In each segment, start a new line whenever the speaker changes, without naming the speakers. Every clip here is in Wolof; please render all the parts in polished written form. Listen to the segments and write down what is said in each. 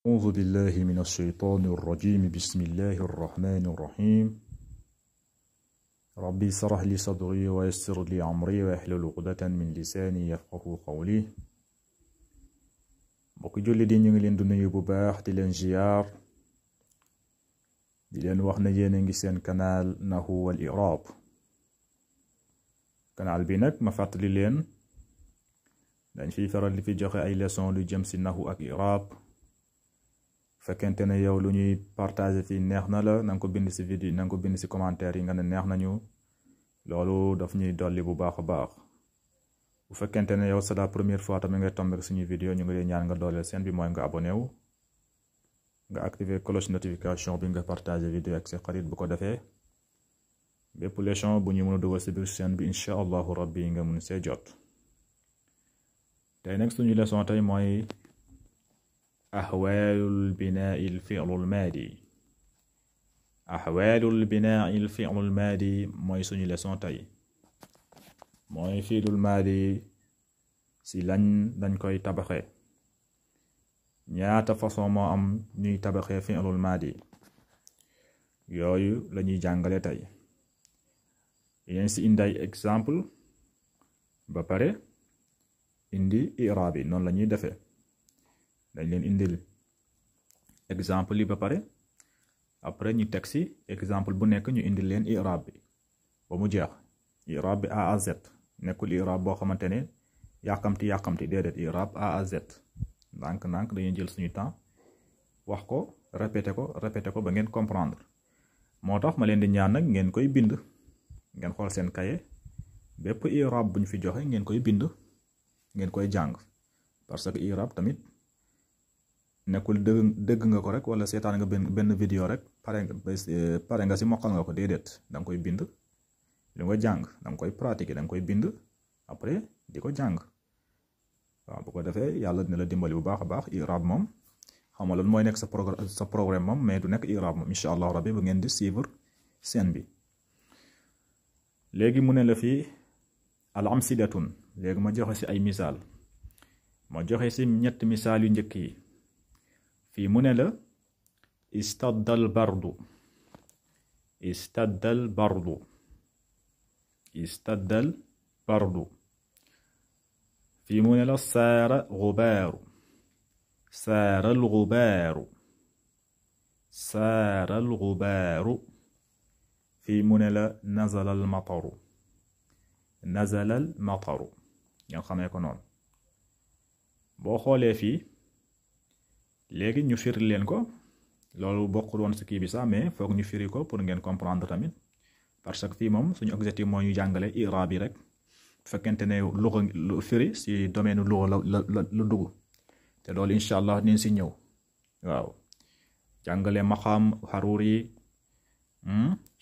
أعوذ بالله من الشيطان الرجيم. بسم الله الرحمن الرحيم. ربي اشرح لي صدري ويسر لي أمري واحلل عقدة من لساني يفقهوا قولي. mbokk julli di ñu ngi leen di nuyu bu baax di leen ziyaar di leen wax na yéen a ngi seen canal Nahwu wal I'rab. canal bi nag ma fàttali leen dañ fiy faral di fi joxe ay leçon lu jëm ci nahwu ak i'rab. fekkente ne yow lu ñuy partager fi neex na la nanga ko bind ci vidéo nanga ko bind ci commentaire yi nga ne neex nañu, loolu daf ñuy dolli bu baax a baax. bu fekkente ne yow c'est la première fois tamit ngay tomber suñu vidéo ñu ngi lay ñaan nga dooleel seen bi mooy nga abonné wu, nga activer cloche notification bi nga partager vidéo ak sa xarit, bu ko defee bépp leçon bu ñu mën a dugal ci biir seen bi incha allahu rabbi nga mun see jot. tey nag suñu leçon tey mooy ahwaalul binaa'il fi'lul maadi. ahwaalul binaa'il fi'lul maadi mooy suñu leçon tey, mooy fi'lul maadi si dañ koy tabaxee, ñaata façon moo am ñuy tabaxee fi'lul maadi, yooyu lañuy jàngale tey. yéen si indi ay exemple ba pare indi i'raab yi, noonu la ñuy defee. dañ leen indil exemple yi ba pare après ñu teg ci exemple bu nekk ñu indil leen i'raab bi ba mu jeex. i'raab bi A à Z, nekkul i'raab boo xamante ne yàqamti déedéet. i'raab A à Z ndànk dañuy jël suñu temps wax ko répété ko ba ngeen comprendre. moo tax ma leen di ñaan nag ngeen koy bind, ngeen xool seen kaye bépp i'raab bu ñu fi joxe ngeen koy bind, ngeen koy jàng. parce que i'raab tamit nekkul dëgg nga ko rek wala seetaan nga benn vidéo rek pare nga ci mokkal nga ko, déedéet. danga koy bind li nga jàng, danga koy pratiquer, danga koy bind après di ko jàng. waaw bu ko defee yàlla dina la dimbali bu baax a baax. i'raab moom xam nga lan mooy nekk sa programme moom, mais du nekk i'raab moom incha allah rabbi bu ngeen di suivre seen bi. léegi mu ne la fii al amsilatun. léegi ma joxe ci ay misaal, ma joxe ci ñetti misaal yu njëkk yi. fii mu ne la istaddal bardu. istaddal bardu. istaddal bardu. fii mu ne la saara gubaaru. saaral gubaaru. saaral gubaaru. fii mu ne la nazalal mataru. nazalal mataru. ngeen xamee ko noonu. boo xoolee fii léegi ñu firi leen ko, loolu bokkul woon ci kii bi sax, mais foog ñu firi ko pour ngeen comprendre tamit. parce que fii moom suñu objectif moo ñu jàngale i'raab yi rek. bu fekkente ne lu firi ci domaine luga la dugg, te loolu incha allah dinañ ci ñëw. waaw jàngale maqaam xaruur yi,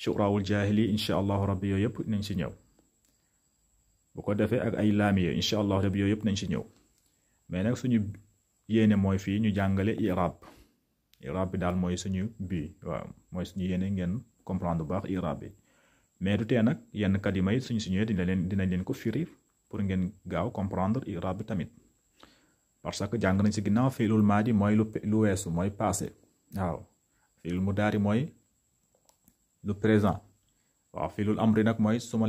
shu'araawul jaahili incha allahu rabbi yooyu yëpp nañ ci ñëw. bu ko defee ak ay laamiye incha allahu rabbi yooyu yëpp nañ ci ñëw. mais nag suñu yéene mooy fii ñu jàngale i'raab. i'raab bi daal mooy suñu bii. waaw mooy suñu yéene ngeen comprendre bu baax i'raab bi. mais du tee nag yenn kalima yi suñu ñëwee dinañ leen ko firi pour ngeen gaaw comprendre i'raab bi tamit. parce que jàng nañ ci ginnaaw fi'lul maadi mooy lu weesu, mooy passé. waaw fi'lul mudaari mooy lu présent. waaw fi'lul amri nag mooy su ma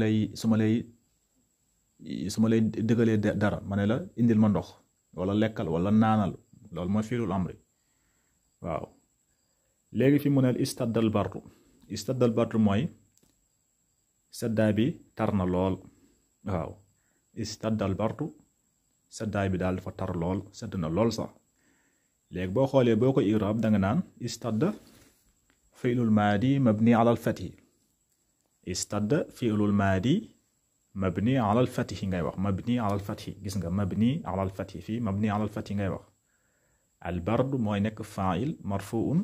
lay dëgalee dara ma ne la indil ma ndox wala lekkal wala naanal, loolu mooy fi'lul amri. waaw léegi fi mu ne istaddal bardu. istaddal bardu mooy seddaay bi tar na lool. waaw istaddal bardu, seddaay bi daal dafa tar lool, sedd na lool sax. léegi boo xoolee boo ko i'raab danga naan istadda fi'lul maadi mabni ala al-fathi. istadda fi'lul maadi mabni ala al-fathi ngay wax, mabni ala al-fathi. gis nga mabni ala al-fathi, fii mabni ala al-fathi ngay wax. al-bardu mooy nekk fa'il marfu'un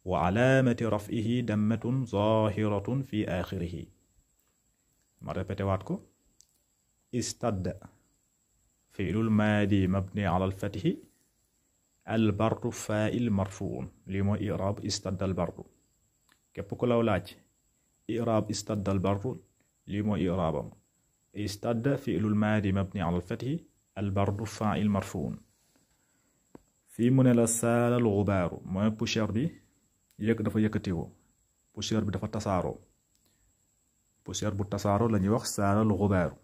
wa alaamati raf'ihi dammatun zaahiratun fi aaxirihi. ma répété waat ko. istadda fi'lul maadi mabni ala al-fathi, al-bardu fa'il marfu'un. lii mooy i'raab istadda al-bardu. képp ku law laaj i'raab istadda al-bardu, lii mooy i'raabam. istadda fi'lul maadi mabni ala al-fathi, al-bardu fa'il marfu'un. fii mu ne la saalal xubaaru mooy poussière bi dafa yëkkatiwoo poussière bi dafa tasaaroo poussière bu tasaaroo la ñuy wax saalal xubaaru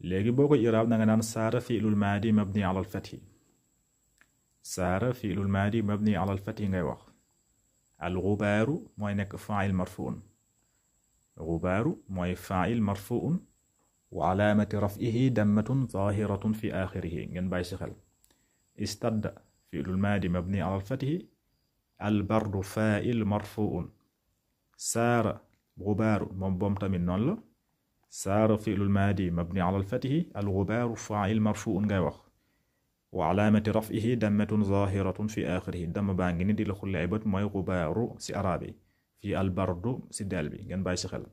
léegi boo ko iraab da nga naan saara fi'lul maadi mabni ala al-fathi saara fi'lul maadi mabni ala al-fathi ngay wax al xubaaru mooy nekk faa'il marfuun xubaaru mooy faa'il marfuun wa alaamati raf'ihi dammatun zaahiratun fi aaxirihi ngeen bàyyi si xel istadda fi'lul maadi mabni ala al-fathi albardu faa'il marfuun saara xubaaru moom boom tamit noonu la saara fi'lul maadi mabni ala al-fathi al-xubaaru faa'il marfuun ngay wax wa alaamati raf'ihi dammatun zaahiratun fi aaxirihi damm baa ngi ni di la xulli ay bët mooy xubaaru si araab yi fii albardu si deel bi ngeen bàyyi si xel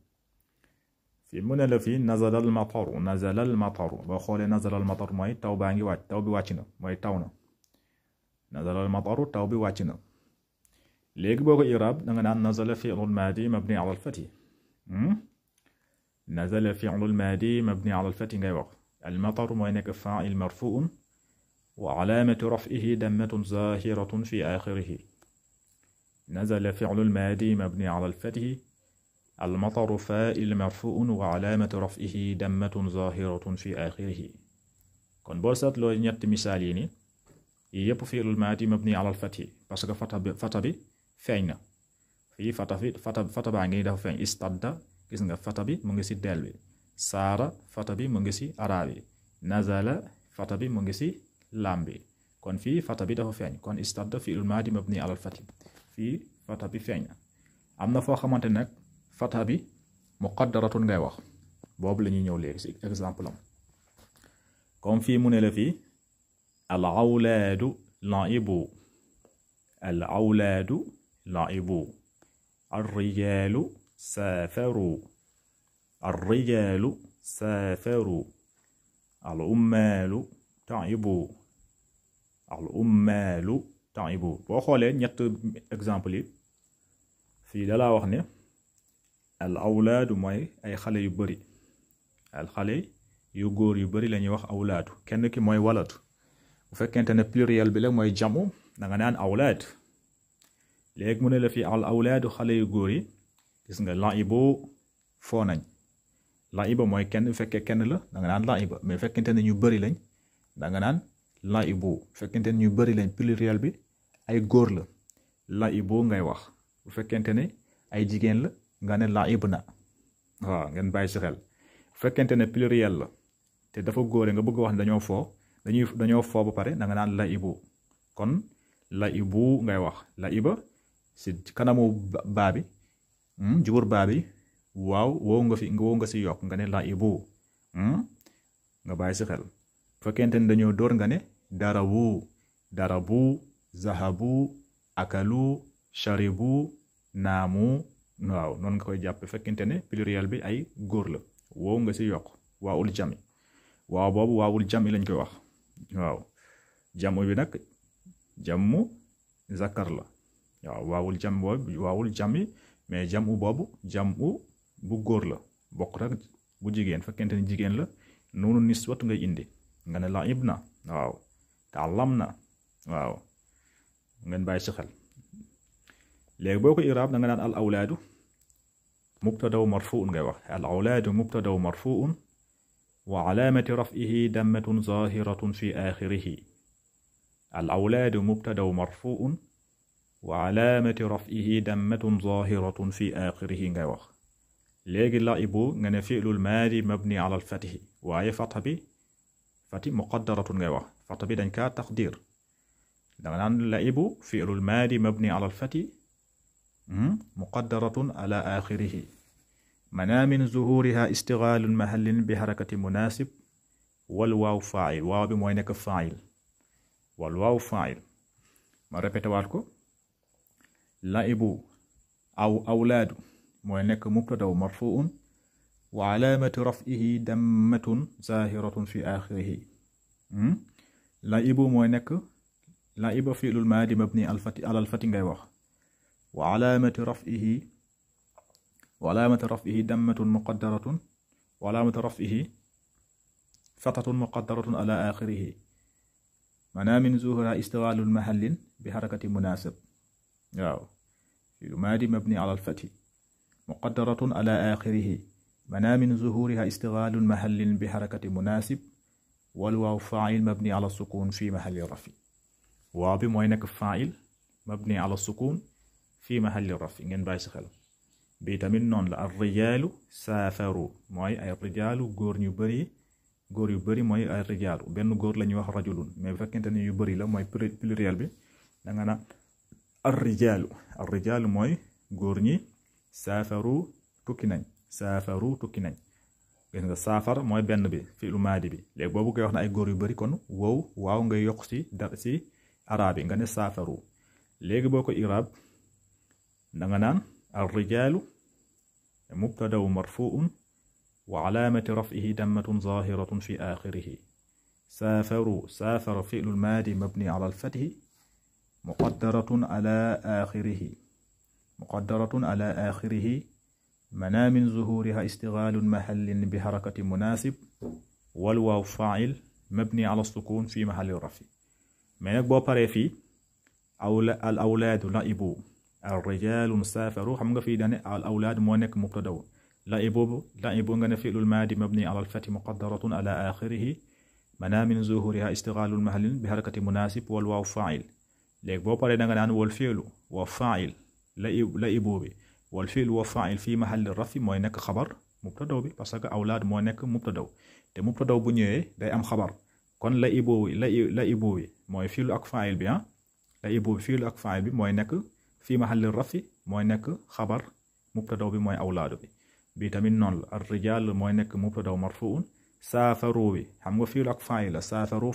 fii mu ne la fii nazala al mataru boo xoolee nazala al mataru mooy taw baa ngi wàcc taw bi wàcc na mooy taw na nazala al mataru taw bi wàcc na léegi boo ko iraab da nga naan nazala fi'lul maadi mabni ala al-fathi nazala fi'lul maadi mabni ala al-fathi ngay wax al mataru mooy nekk faa'il marfuun wa alaamatu raf'ihi dammatun zaahiratun fi aaxirihi nazala fi'lul maadi mabni ala al-fathi المطر فاعل مرفوع وعلامة رفعه دمة ظاهرة في آخره kon boo seetloo ñetti misaal yi nii yépp fi'lul maadi mabni ala al-fathi parce que fata bi feeñ na fii fata baa ngi dafa feeñ istadda gis nga fata bi mu ngi ci del bi saara fata bi mu ngi ci araa bi nazala fata bi mu ngi ci lam bi kon fii fata bi dafa feeñ kon istadda fi'lul maadi mabni ala al-fathi fii fata bi feeñ na am na foo xamante nag fata bi muqaddaratun ngay wax boobu la ñuy ñëw léegi ci exemple am comme fii mu ne la fii al awlaadu la'ibu al awlaadu la'ibu ar rijaalu saafaru ar rijaalu saafaru al ummaalu ta'ibu al ummaalu ta'ibu boo xoolee ñett exemple yi fii dalaa wax ne al awlaadu mooy ay xale yu bari al xale yu góor yu bari la ñuy wax awlaadu kenn ki mooy walatu bu fekkente ne pluriel bi la mooy jamu da nga naan awlaad léegi mu ne la fi al awlaadu xale yu góor yi gis nga la'ibu foo nañ la'iba mooy kenn bu fekkee kenn la da nga naan la'iba mais fekkente ne ñu bari lañ da nga naan la'ibu fekkente ne ñu bari lañ pluriel bi ay góor la la'ibu ngay wax bu fekkente ne ay jigéen la nga ne la'ibna waaw ngeen bàyyi si xel bu fekkente ne pluriel la te dafa góore nga bëgg wax ne dañoo foo ba pare da nga naan la'ibu kon la'ibu ngay wax la'iba si kanamu baa bi jubur baa bi waaw woo nga si yokk nga ne la'ibu nga bàyyi si xel bu fekkente ne dañoo dóor nga ne darabu zahabu akalu sharibu naamu waaw noonu nga koy jàpp fekkente ne pluriel bi ay góor la woow nga si yokk waawul jami waaw boobu waawul jami lañ koy wax waaw jamu bi nag jamu zakar la waaw waawul jami mais jamu boobu jamu bu góor la bokk rek bu jigéen fekkente ne jigéen la noonu niswatu ngay indi nga ne la'ibna waaw ta'allamna waaw ngeen bàyyi si xel léegi boo ko iraab da nga naan al awlaadu mubtadaw marfuun ngay wax al awlaadu mubtadaw marfuun wa alaamati raf'ihi dammatun zaahiratun fi aaxirihi al awlaadu mubtadaw marfuun wa alaamati raf'ihi dammatun zaahiratun fi aaxirihi ngay wax léegi la'ibu nga ne fi'lul maadi mabni ala al fathi waaye fati muqaddaratun ngay wax fata bi dañ kaa taqdir da nga naan la'ibu fi'lul maadi mabni ala al fathi مقدرة على آخره منع من ظهورها استغلال محل بحركة مناسب والواو فاعل واو bi mooy nekk faa'il والواو فاعل ma répété waat ko la'ibu aw awlaadu mooy nekk mubtadaw marfuun wa alaamatu raf'ihi dammatun zaahiratun fi aaxirihi la'ibu mooy nekk la'iba fi'lul maadi mabni ala al-fathi ngay wax وعلامة رفعه دمة مقدرة وعلامة رفعه فتحة مقدرة على آخره mana min zuhuriha istiqlaalu mahallin bi harakati munasib waaw fi'lu maadi mabni ala al-fathi muqaddaratun ala akhirihi mana min zuhuriha istiqlaalu mahallin bi harakati munasib wal waaw fa'il mabni ala sukun fi mahalli rafi waaw bi mooy nekk fa'il mabni ala sukun fi mahalli rafi ngeen bàyyi si xel bi tamit noonu la ar-rijaalu saafaru mooy ay rijaalu góor yu bëri mooy ay rijaalu benn góor la ñuy wax rajulun mais bu fekkente ne yu bëri la mooy pluriel bi da nga naan ar-rijaalu mooy góor ñi saafaru tukki nañ gis nga saafar mooy benn bi fi'lu maadi bi léegi boobu koy wax na ay góor yu bëri kon waaw ngay yokk si arab yi nga ne saafaru léegi boo ko iraab da nga naan الرجال مبتدأ مرفوع وعلامة رفعه دمة ظاهرة في آخره سافر فعل الماضي مبني على الفتح مقدرة على آخره منع من ظهورها استغلال محل بحركة مناسب والواو فاعل مبني على السكون في محل رفع mais boo paree fii الأولاد لعبوا الرجال سافروا xam nga fii dane الأولاد moo nekk mubtada لعبوا nga ne fi'lul maadi mabni ala al-fath muqaddaratun ala akhirih mana min zuhuriha istiqlaalu mahallin bi harakati munasib wal waaw fa'il léegi boo paree da nga naan wal fi'lu wa fa'il la'ibuu bi wal fi'lu wa fa'il fii mahalli rafi mooy nekk xabar mubtada bi parce que awlaad moo nekk mubtada te mubtada bu ñëwee day am xabar kon la'ibuu bi mooy fi'lu ak fa'il bi la'ibuu bi fi'lu ak fa'il bi mooy nekk fii mahalli rafi mooy nekk xabar mubtada bi mooy awlaadu bi tamit noonu la ar-rijaal mooy nekk mubtada marfuun saafaru bi xam nga fi'lu ak fa'il la saafaru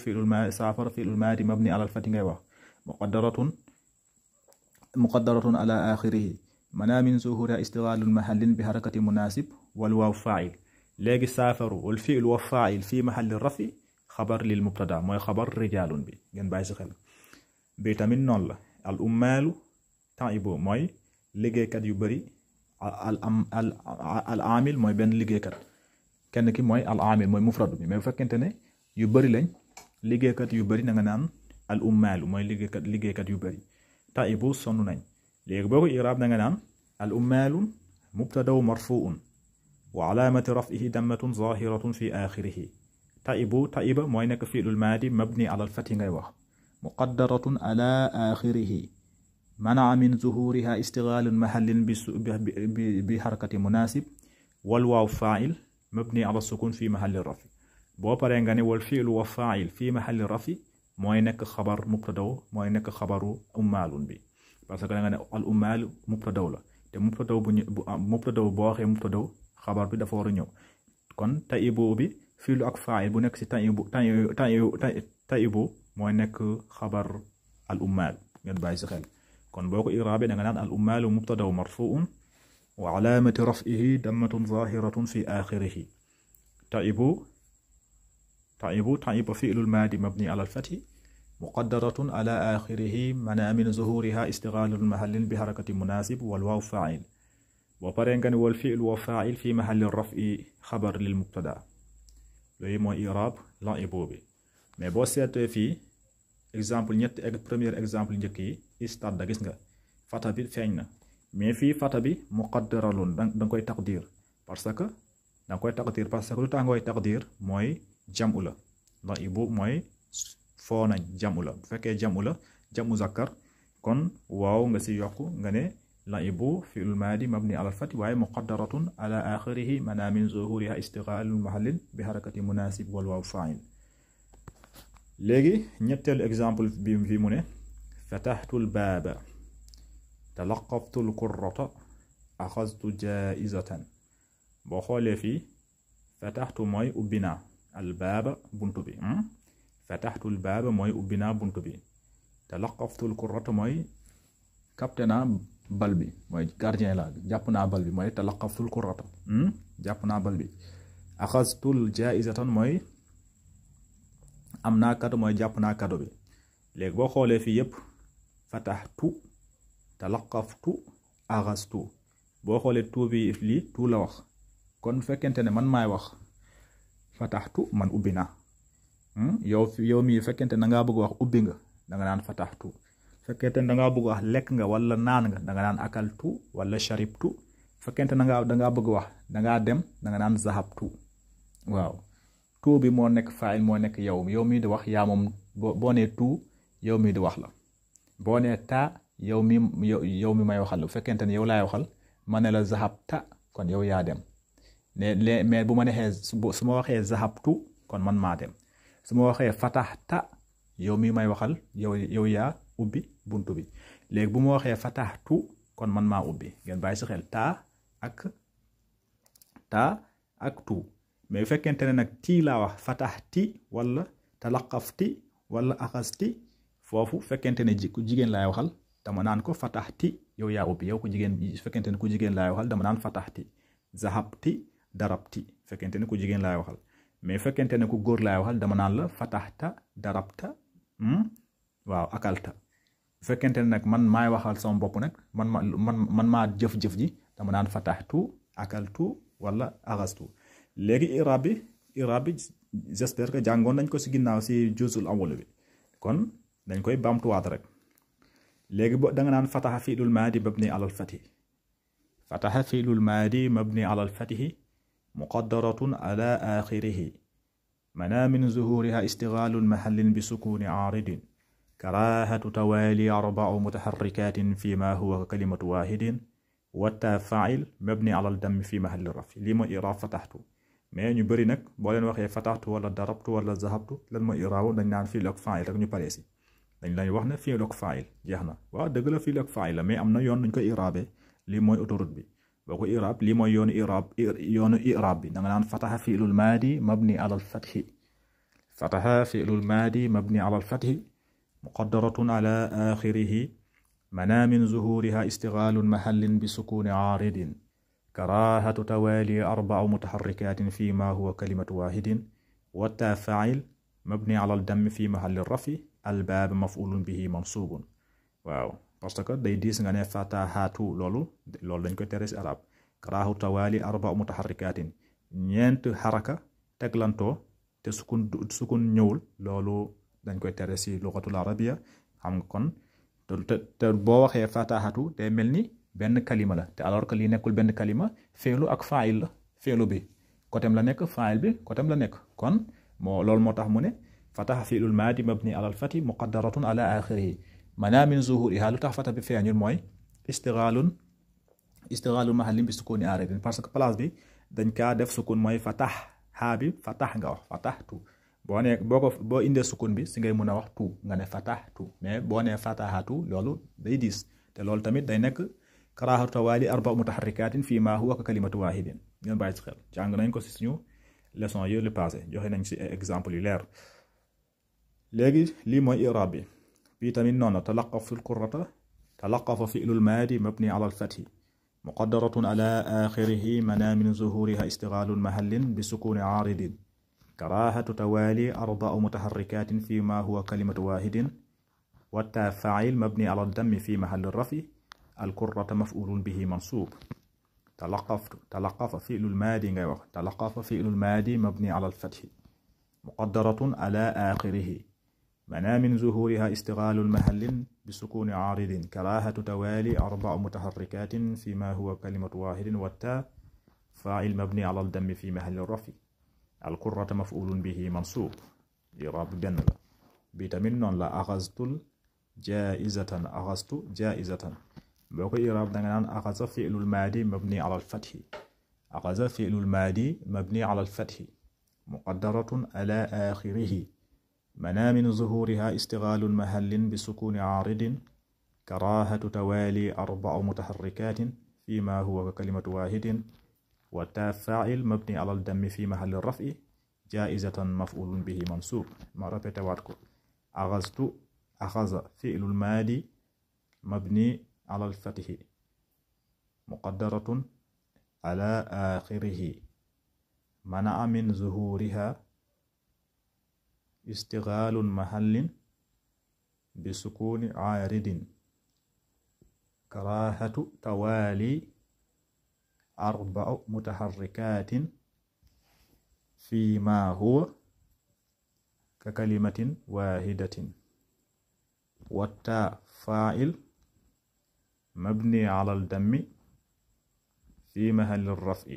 fi'lul maadi mabni ala al-fath ngay wax muqaddaratun ala akhirih mana min zuhuriha istiqlaalu mahallin bi harakati munasib wal waaw fa'il léegi saafaru wal fi'lu wa fa'il fii mahalli rafi xabar lil mubtada mooy xabar rijaalun bi ngeen bàyyi si xel bi tamit noonu la al ummaalu ta'ibu mooy liggéeykat yu bëri al amil mooy benn liggéeykat kenn ki mooy al amil mooy mufradu bi mais bu fekkente ne yu bëri lañ liggéeykat yu bëri na nga naan al ummaalu mooy liggéeykat yu bëri ta'ibu sonn nañ léegi boo ko iraab na nga naan al ummaalu mubtadaw marfuun wa alaamati raf'ihi dammatun zahiratun fi akhirihi ta'iba mooy nekk fi'lul maadi mabni ala al-fath ngay wax muqaddaratun ala akhirihi منع من ظهورها استغلال محل بحركة مناسب والواو فاعل مبني على السكون في محل الرفع boo paree nga ne والفعل وفاعل في محل الرفع mooy nekk xabar mubtada mooy nekk xabaru ummaalun bi parce que da nga ne al ummaalu mubtada la te mubtada boo waxee mubtada xabar bi dafa war a ñëw kon ta'ibu bi fi'lu ak faa'il bu nekk si ta'ibu mooy nekk xabar al ummaal ngeen bàyyi si xel kon boo ko iraabe da nga naan al ummaalu mubtada marfuun wa alaamati raf'ihi dammatun zahiratun fi akhirihi ta'ibu fi'lul maadi mabni ala al-fath muqaddaratun ala akhirihi mana min zuhuriha istiqlaalu mahallin bi harakati munasib wal waaw fa'il boo paree nga ne wal fi'lu wa fa'il fi mahalli raf'i xabar lil mubtada loolu mooy iraab la'ibu bi mais boo seetee fii exemple premier exemple njëkk yi istadda gis nga fata bi feeñ na mais fii fata bi muqaddaralun danga koy taqdir parce que lu tax nga koy taqdir mooy jam'u la la'ibu mooy foo nañ jam'u la bu fekkee jam'u zakkar kon waaw nga si yokk nga ne la'ibu fi'lul maadi mabni ala al-fath waaye muqaddaratun ala akhirihi mana min zuhuriha istiqlaalu mahallin bi harakati munasib wal waaw fa'il léegi ñetteelu exemple bi fi mu ne fatahtu al-baaba talaqaftu al-qurrata axaztu jaa'izatan boo xoolee fii fatahtu mooy ubbinaa al-baaba buntu bi fatahtu al-baaba mooy ubbinaa buntu bi talaqaftu al-qurrata mooy capté naa bal bi mooy gardien la jàpp naa bal bi mooy talaqaftu al-qurrata jàpp naa bal bi axaztu jaa'izatan mooy am naa kado mooy jàpp naa kado bi léegi boo xoolee fii yëpp fatahtu talaqaftu axaztu boo xoolee tuu bi lii tuu la wax kon fekkente ne man maay wax fatahtu man ubbi naa yow mii fekkente da ngaa bëgg wax ubbi nga da nga naan fataxtu. fekkente da ngaa bëgg wax lekk nga wala naan nga da nga naan akaltu wala sharibtu. fekkente da ngaa bëgg wax da ngaa dem da nga naan zahabtu. waaw tu bi moo nekk faayil moo nekk yow mii di wax yaa moom boo nee tu yow mii di wax la. boo nee ta yow mi may waxal la bu fekkente ne yow laay waxal ma ne la zahabta kon yow yaa dem mais bu ma neexee su ma waxee zahabtu kon man maa dem. su ma waxee fataxta yow mi may waxal yow yaa ubbi buntu bi. léegi bu ma waxee fataxtu kon man maa ubbi. ngeen bàyyi si xel taa ak tu. mais bu fekkente ne nag tii laa wax fataxti wala talaqafti wala axasti foofu fekkente ne ku jigéen laay waxal dama naan ko fataxti yow yaa ubbi yow ku jigéen fekkente ne ku jigéen laay waxal dama naan fataxti. zahabti darabti fekkente ne ku jigéen laay waxal. mais fekkente ne ku góor laay waxal dama naan la fataxta darabta waaw akalta. bu fekkente ne nag man maay waxal sama bopp nag man maa jëf-jëf ji dama naan fataxtu akaltu wala axastu. léegi irab bi j'espère que jàngoon nañ ko si ginnaaw si juzul awwal bi kon dañ koy baamtuwaat rek. léegi da nga naan fataxa fi'lul maadi mabni alal fathi. fataxa fi'lul maadi mabni alal fathi muqaddaratun ala axirihi mana min zuhuriha istighaalu mahallin bi sukuni aaridin karaahatu tawaali arba'u mutaharrikatin fi ma huwa kalimatu waahidin watta faa'il mabni alal dammi fi mahalli rafi. lii mooy iraab fataxtu. mais ñu bëri nag boo leen waxee fataxtu wala darabtu wala zahabtu lan mooy iraabu dañ naan fiil ak faa'il rek ñu paree si dañ lay wax ne fiil ak faa'il jeex na. waaw dëgg la fiil ak faa'il la mais am na yoon duñ koy iraabee. lii mooy autoroute bi boo ko iraab lii mooy yoonu iraab bi da nga naan fataxa fiilul maadi mabni alal fathi. fataxa fiilul maadi mabni alal fathi muqaddaratun ala axirihi mana min zuhuriha istighaalu mahallin bi sukuni aaridin karaahatu tawaali arba'u mutaharrikatin fi ma huwa kalimatu waahidin watta faa'il mabni ala dammi fi mahalli rafi albaab maf'ulun bihi mansubun. waaw parce que day diis nga ne fatahaatu loolu dañ koy tere si arab. karaahatu tawaali arba'u mutaharrikatin ñeent xaraka teglantoo te sukun ñëwul loolu dañ koy tere si lugatul arabiya. xam nga kon te boo waxee fatahaatu day mel ni benn kalima la te alors que lii nekkul benn kalima feelu ak faayil la. feelu bi côtéem la nekk faayil bi côtéem la nekk kon loolu moo tax mu ne fataha fi'lul maadi mabni alal fati muqaddaratun ala axirihi mana min zuhuriha lu tax fata bi feeñul mooy istighalun mahallin bi sukuni aaridin parce que place bi dañ kaa def sukun mooy fatax xaa bi fatax nga wax fataxtu. boo indee sukun bi si ngay mën a wax tu nga ne fataxtu mais boo nee fataxatu loolu day diis te loolu tamit day nekk karaahatu tawaali arba'u mutaharrikatin fi ma huwa ka kalimatu waahidin. ngeen bàyyi si xel jàng nañ ko si suñu leçon yi le passé joxe nañ si exemple yu leer. léegi lii mooy i'raab bi bii tamit noonu talaqaf fil qurrata talaqafa fi'lul maadi mabni ala al-fathi muqaddaratun ala axirihi mana min zuhuriha istighaalu mahallin bi sukuni aaridin karaahatu tawaali arba'u mutaharrikatin fi ma huwa kalimatu waahidin watta faa'il mabni ala dammi fi mahalli rafi alqurrata maf'ulun bihi mansub. talaqafa fi'lul maadi ngay wax talaqafa fi'lul maadi mabni ala al-fathi muqaddaratun ala axirihi mana min zuhuriha istighaalu mahallin bi sukuni aaridin karaahatu tawaali arba'u mutaharrikatin fi ma huwa kalimatu waahidin watta faa'il mabni ala dammi fi mahalli rafi alqurrata maf'ulun bihi mansub. i'raab benn la. bi tamit noonu la axastu jaa'izatan boo ko i'raab da nga naan axasa fi'lul maadi mabni ala al-fathi. axasa fi'lul maadi mabni ala al-fathi muqaddaratun ala axirihi mana min zuhuriha istighaalu mahallin bi sukuni aaridin karaahatu tawaali arba'u mutaharrikatin fi ma huwa kalimatu waahidin watta faa'il mabni ala al-dammi fi mahalli raf'i jaa'izatan maf'ulun bihi mansub. ma répété waat ko axaza fi'lul maadi mabni ala al-fathi muqaddaratun ala axirihi mana'a min zuhuriha istighaalu mahallin bi sukuni aaridin karaahatu tawaali arba'u mutaharrikatin fi ma huwa ka kalimatin wahidatin والتاء فاعل مبني على الدم في محل الرفع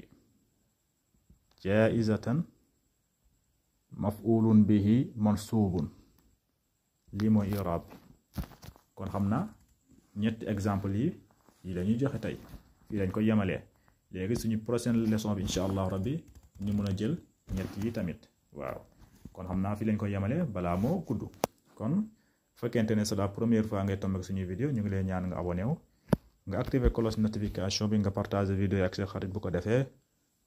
جائزة مفعول به منصوب lii mooy i'raab kon xam naa ñetti exemple yi lañuy joxe tey fii lañ koy yemalee léegi suñu prochaine leçon bi insha allahu rabbi ñu mën a jël ñett yi tamit waaw kon xam naa fii lañ koy yemalee balaa moo gudd kon fekkente ne c'est la première fois ngay tomber suñuy vidéo ñu ngi lay ñaan nga abonné wu nga activer cloche notification bi nga partager vidéo ak sa xarit bu ko defee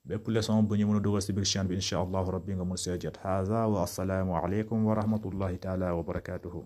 bépp leçon bu ñu mën a dugal ci biir chaîne bi insha allahu rabbi nga mun see jot haza wa assalaamu aleykum wa rahmatullahi taala wa barakatuhu